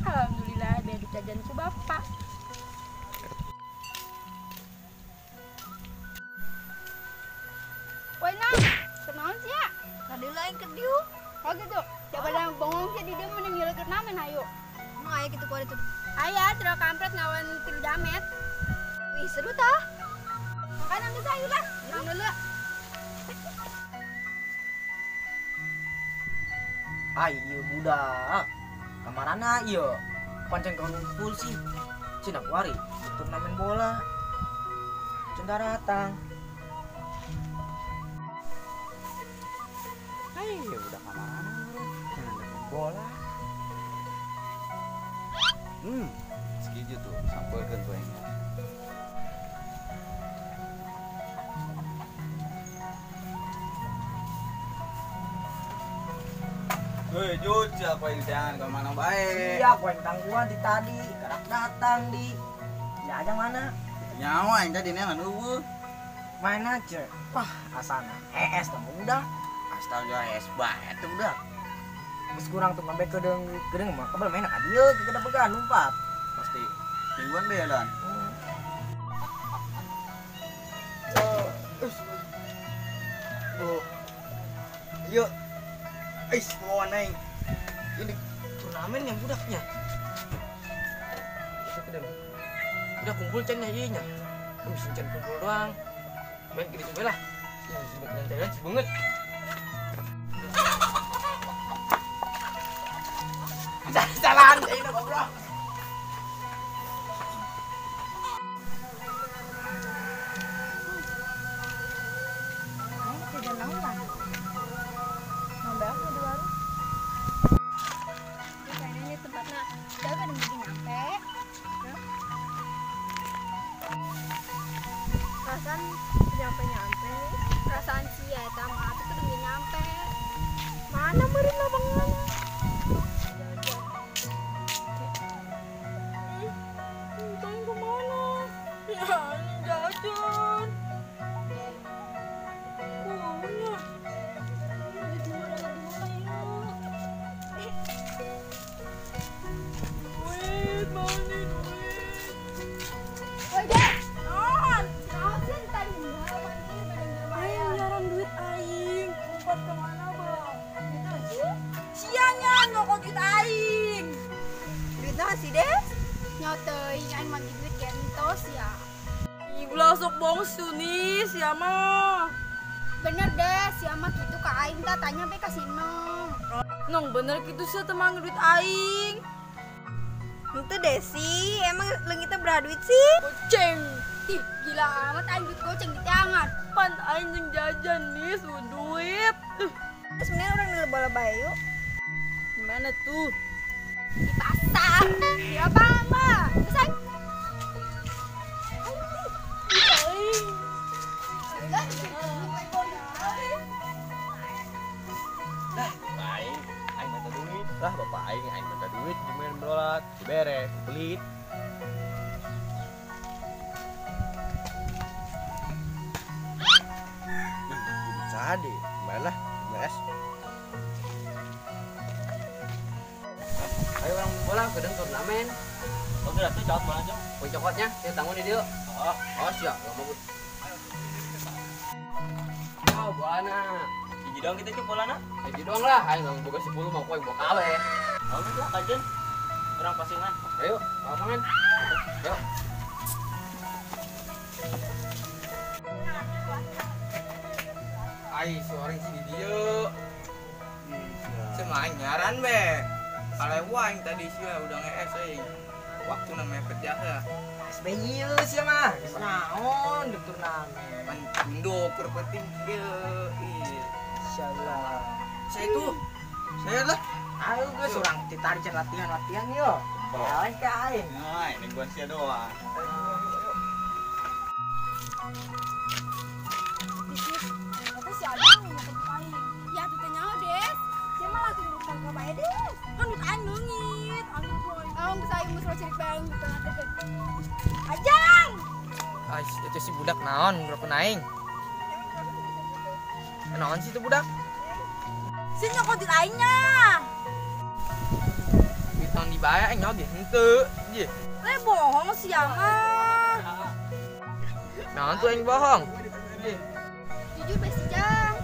Alhamdulillah biar jajan ku bapak. Woi nang, kenaon sih ya? Tadi lain ke dieu. Oh gitu. Coba oh. Bongong sih di dieu mending ngilu turnamen hayu. Emang aya kitu kuari tuh. Aya, trio kampret ngawan trio jamet. Wih, seru tah. Makan ambil sayur lah. Nang dulu. Ayo budak. Kamarana ieu. Pancen kumpul sih. Cina kuari turnamen bola. Cenda datang. Ayo udah kamarana jangan main bola. Setuju tuh, sampelkeun tuh aing. Hei, Jud, siapa yang jangan ke mana baik? Siap, yang tangguhan di tadi, karak datang di. Ya aja mana? Nyawa yang tadi nih eueuh. Main aja. Wah, asana. ES tuh udah. Astaga, ES banget tuh udah. Terus kurang tuh ngambil kedeng mah kebel main ka dieu ke gedebegan lompat. Pasti mingguan be ya, Dan. Bu. Yuk. Ais, mau naik. Ini turnamen yang budaknya. Udah kumpul can ya ieu nya. Bisa can kumpul doang. Main gede coba lah. Jalan banget. Jalan, ini goblok. Ayo jajan naon lah. Nambah aku di warung. Ini kayaknya ini tempatnya jauh kan mungkin nyampe. Perasaan nyampe-nyampe nih. Perasaan sih ya, sama aku tuh udah nyampe. Mana meureun lapanganna? Kalian kemana? Ya, jajan. Kemana? Di mana lagi mana ya? Duit, mau nih duit. Woi, Dek. Non, naon sih tadi Aing nyaran duit aing. Lompat kemana, Bang? Gitu sih. Sianya nyokot duit aing. Duit naon sih, Des? Nyoteuing aing mah duit gentos ya. Ih, ulah sok bongsu nih sia mah. Bener deh, sia mah kitu ka aing tah tanya be ka si Nong. Nong bener kitu sia teu mang duit aing. Henteu Desi, emang leungitna beraha duit sih? Goceng. Ih, gila amat aing duit goceng di tangan. Pan aing jeung jajan nih su duit. Terus mendingan urang di bola bae yuk. Gimana tuh? Di pasar. Di apa, Mbak? Pesan. Lah, aing, aing minta duit. Lah, bapak aing, aing minta duit di main bola, dibere, pelit. Sade, malah, beres. Ayo orang bola ke turnamen. Oke, atuh cokot bola aja. Poin cokotnya, dia tanggung di dia. Oh, oh siap, enggak mau. Oh, bolana. Hiji doang kita cek bolana. Hiji doang lah, ayo nang boga 10 mau kowe bawa kawe. Oh, lah kajen. Kurang pasingan. Ayo, pasangan. Ayo. Ai, seorang sini dia. Semain nyaran be. Kalau aing tadi sih udah nge-es aing. Waktu nang mepet jasa. SBY sih mah. Naon di turnamen. Pan tunduk keur penting kieu. Insyaallah. Saya itu Saya lah. Ayo geus urang ditarik latihan-latihan yo. Eleh ka aing. Nah, ini gua sia doang. Tapi si Ajang nyokot duit aing. Ya tuh teh nyaho, Des. Sia mah langsung buka ka bae, Des. Kan duit aing leungit. Aduh, boy. Aung geus aing geus cirik bae aing gitu. Ajang. Ais, itu si budak naon ngerokok aing. Naon sih itu budak? Si nyokot duit aingnya. Duit tahun dibayar aing nyaho ge henteu. Ye. Eh bohong sih ya mah. Naon tuh aing bohong? Ye. Jujur bae si Jang.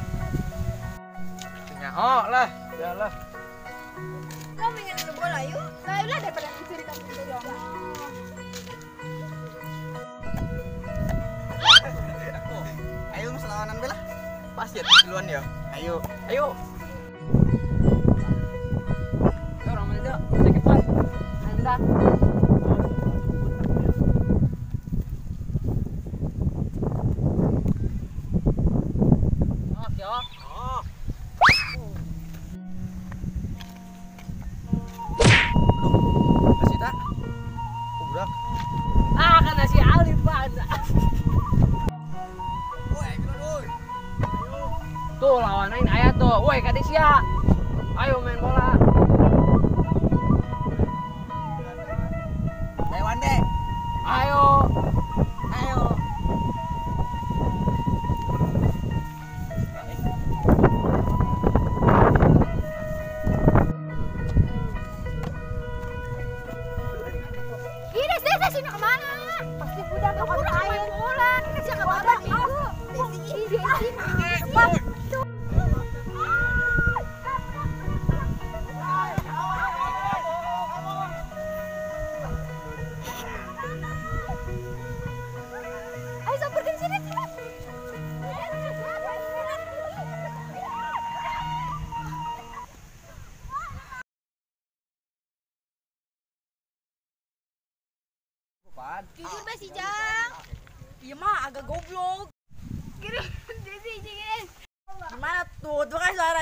Nyaho lah, ya lah. Lo pengen adu bola yuk. Lah udah daripada mencuri kamu doang. Ayo selawanan bela. Pas ya duluan ya. Ayo. Ayo. Orang mana sakit pas. Anda. Oke, oh. Kasih tak? Oh, budak. Ah, kan nasi Alif, Pak. Tuh lawan aing aya tuh. Woi, kade sia. Ayo main bola. Ayo Wande. Ayo. Ayo. Ih, Des, Des, Des, kemana? Pasti budak nyokot Budak aing. main bola. Kita sia ke babak minggu. Desi, Desi. Ayo samperkan sini, cepat. Jujur bae si Jang. Iya mah agak goblok. Desi, Desi. Gimana tuh? Tuh kan suara.